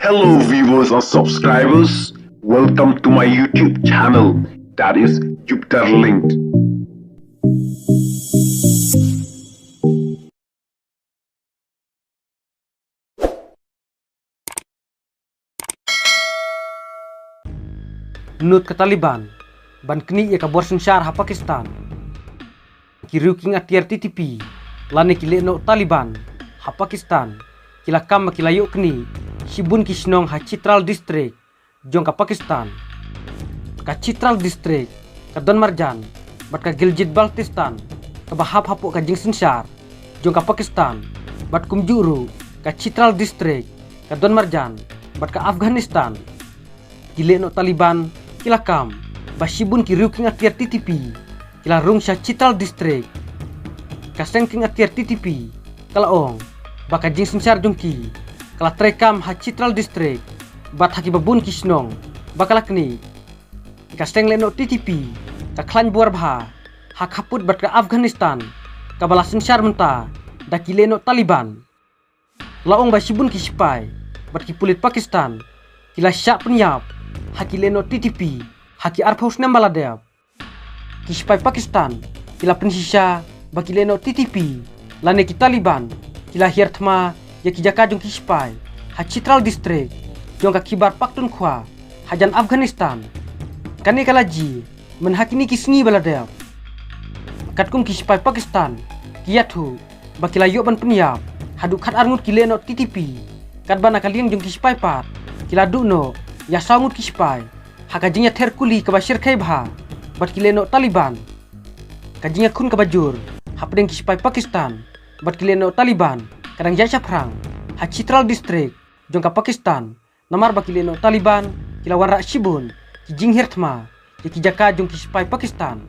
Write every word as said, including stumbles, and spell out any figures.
Hello viewers and subscribers, welcome to my YouTube channel, that is Jupiter Linked. Nud ka Taliban ban knieh ïa ka bor synshar ha Pakistan. Ki riew kieng atiar T T P lane ki lehnoh Taliban ha Pakistan ki la kam ba ki la ïoh knieh shibun ki shnong ha Chitral District jong ka Pakistan. Ka Chitral District ka don marjan bad ka Gilgit Baltistan kaba hap hapoh ka jingsynshar jong ka Pakistan bad kumjuh ruh ka Chitral District ka don marjan bad ka Afghanistan. Ki lehnoh Taliban ki la kam ba shibun ki riew kieng atiar T T P ki la rung sha Chitral District. Ka seng kieng atiar T T P ka la ong ba ka jingsynshar jong ki ka la treikam ha Chitral District bad ha kiba bun ki shnong ba ka la knieh. Ka seng lehnoh T T P ka khlaiñ bor bha ha khappud bad ka Afghanistan kaba la synshar mynta da ki lehnoh Taliban. La ong ba shibun ki sipai bad ki pulit Pakistan ki la shah pynïap ha ki lehnoh T T P ha ki arphew snem ba la dep. Ki sipai Pakistan ki la pynshisha ba ki lehnoh T T P lane ki Taliban ki la hiar thma ïa ki jaka jong ki sipai ha Chitral District jong ka Khyber Pakhtunkhwa hajan Afghanistan. Kane ka la jia mynha kine ki sngi ba la dep. Katkum ki sipai Pakistan ki ïathuh ba ki la ïoh ban pynïap haduh khatar ngut ki lehnoh T T P, katba na ka liang jong ki sipai pat ki la duh noh ïa saw ngut ki sipai ha ka jingïather kuli kaba shyrkhei bha bad ki lehnoh Taliban. Ka jingïakhun kaba jur hapdeng ki sipai Pakistan bad ki lehnoh Taliban ka dang ïaid shaphrang ha Chitral District jong ka Pakistan. Namar ba ki lehnoh Taliban ki la wanrah shibun ki jinghiar thma ïa ki jaka jong ki sipai Pakistan.